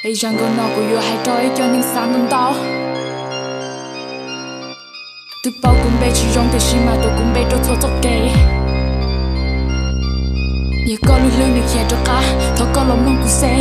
Es zaj nkauj no kuv yuav hais rau ib co neeg xav ntau ntau, twb paub kuv npe tsis zoo tiam sis mas tuav kuv npe rau txhua txoj kev. Yog koj lub hlwb nws khiav rov qab, thov koj los mloog kuv xwb.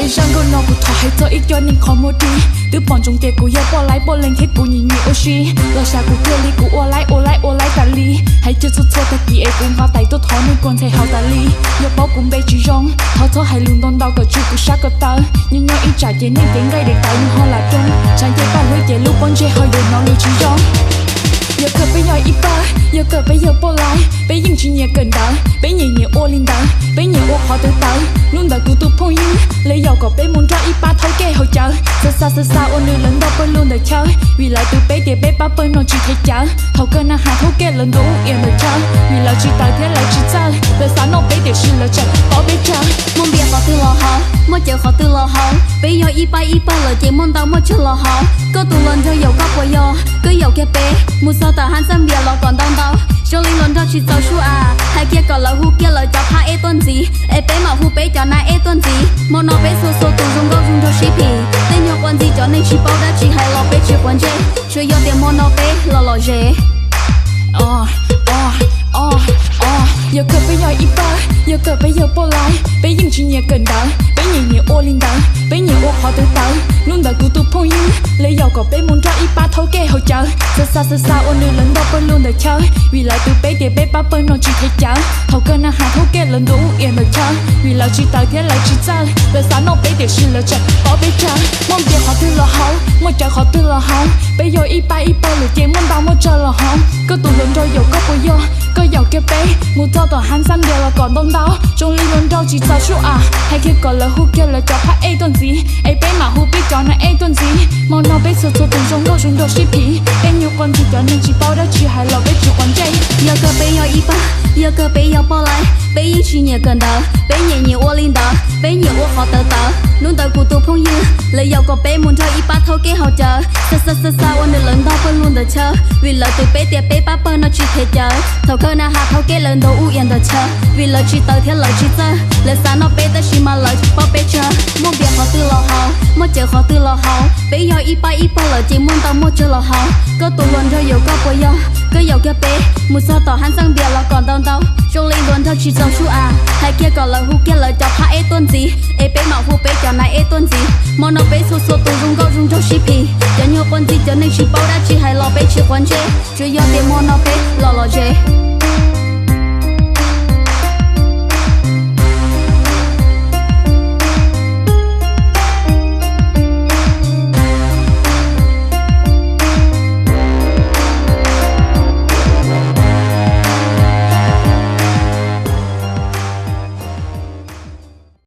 Es zaj nkauj no kuv thov hais txog ib co neeg qhov muag dig, twb pom ntsoov tias kuv yog poj laib poj leeg thiab kuv nyiam nyiam ua si, los sam kuv cuag li kuv ua laib ua laib ua laib tas li. Hais kiag txhua txhua tag kis es kuv nqa tais tuaj thov nej kua ntxhais haus tas li. Yog paub kuv npe tsis zoo, thov txhob hais lus ntau ntau kom tsw kuv sab ko taw. Nyob nyob ib tsam ces nej cev nqaij daim tawv nws ho lam roo, tshav ncej paj hlwb ces lub pob ntseg ho yuav hnov lus tsis zoo. Yog kawg peb yog ib pawg, yog kawg peb yog poj laib, peb yeej tsis nyiam kawm ntawv, peb nyiam nyiam ua li ntawd, peb nyiam ua qhov twv tawv. Hnub ntawd kuv tus phooj ywg li yaum kom peb mus nrog ib pab thaub kej haus cawv, xa xa xa xa ua nws lawv ntog pawg lug ntawm chaw, vim lawv twv peb tias peb pab pawg no tsis thev cawv. Thaum kawg na has thaub kej lawv ntuav ub iam ntawm chaw, vim lawv tsis tawv thiab lawv tsis txawj, lawv xav noj peb tiam sis lawv tseem paub peb tsawg. Muaj npias qhov twg los haus, muaj cawv qhov twg los haus, peb yog ib pab ib pawg lawm ces muaj ntau muaj tsawg los haus. Koj tus hluas nraug yaum koj puas yog, koj yaum kiag peb, mus txog tom hab txaj npias los kom ntau ntau. Zoo li hluas nraug tsis txaus sub as, hais kiag kom lawv hu kiag lawv cov phab eb tuaj ntxiv, es peb mam hu peb cov na eb tuaj ntxiv. Hmo no peb txhua txhua tus zoo nkauj zoo nraug sib phim, tej nyuag quas ntxiv cov neeg tsis paub dab tsi hais los peb tsis quav ntsej, tsuas yog tias hmo no peb los lom zem. Yog kawg peb yog ib pawg, yog kawg peb yog poj laib, peb yeej tsis nyiam kawm ntawv, peb nyiam nyiam ua li ntawd, peb nyiam ua qhov twv tawv. Hnub ntawd kuv tus phooj ywg li yaum kom peb mus nrog ib pab thaub kej haus cawv, xa xa xa xa ua nws lawv ntog pawg lug ntawm chaw, vim lawv twv peb tias peb pab pawg no tsis thev cawv. Thaum kawg na has thaub kej lawv ntuav ub iam ntawm chaw, vim lawv tsis tawv thiab lawv tsis txawj, lawv xav noj peb tiam sis lawv tseem paub peb tsawg. Muaj npias qhov twg los haus, muaj cawv qhov twg los haus, peb yog ib pab ib pawg lawm ces muaj ntau muaj tsawg los haus. Koj tus hluas nraug yaum koj puas yog, koj yaum kiag peb, mus txog tom hab txaj npias los kom ntau ntau. Zoo li hluas nraug tsis txaus sub as, hais kiag kom lawv hu kiag lawv cov phab eb tuaj ntxiv, es peb mam hu peb cov na eb tuaj ntxiv. Hmo no peb txhua txhua tus zoo nkauj zoo nraug sib phim, tej nyuag quas ntxiv cov neeg tsis paub dab tsi hais los peb tsis quav ntsej. Yog kawg peb yog ib pawg, yog kawg peb yog poj laib, peb yeej tsis nyiam kawm ntawv, peb nyiam nyiam ua li ntawd, peb nyiam ua qhov tawv tawv. Hnub ntawd kuv tus phooj ywg li yaum kom peb mus nrog ib pab thaub kej haus cawv, xa xa xa xa ua nws lawv ntog pawg lug ntawm chaw, vim lawv twv peb tias peb pab pawg no tsis thev cawv. Thaum kawg na has thaub kej lawv ntuav ub iam ntawm chaw, vim lawv tsis tawv thiab lawv tsis txawj, lawv xav noj peb tab sis mas lawv tsis paub peb tsawg. Muaj npias qhov twg los haus, muaj cawv qhov twg los haus, peb yog ib pab ib pawg lawm ces muaj ntau muaj tsawg los haus. Koj tus hluas nraug yaum koj puas yog, koj yaum kiag peb, mus txog tom hab txaj npias los kom ntau ntau. Zoo li hluas nraug tsis txaus sub as, hais kiag kom lawv hu kiag lawv cov phab eb tuaj ntxiv, es peb mam hu peb cov na eb tuaj ntxiv. Hmo no peb txhua txhua tus zoo nkauj zoo nraug sib phim, cov nyuag quas ntxiv cov neeg tsis paub dab tsi hais los peb tsis quav ntsej, tsuas yog tias hmo no peb los lom zem.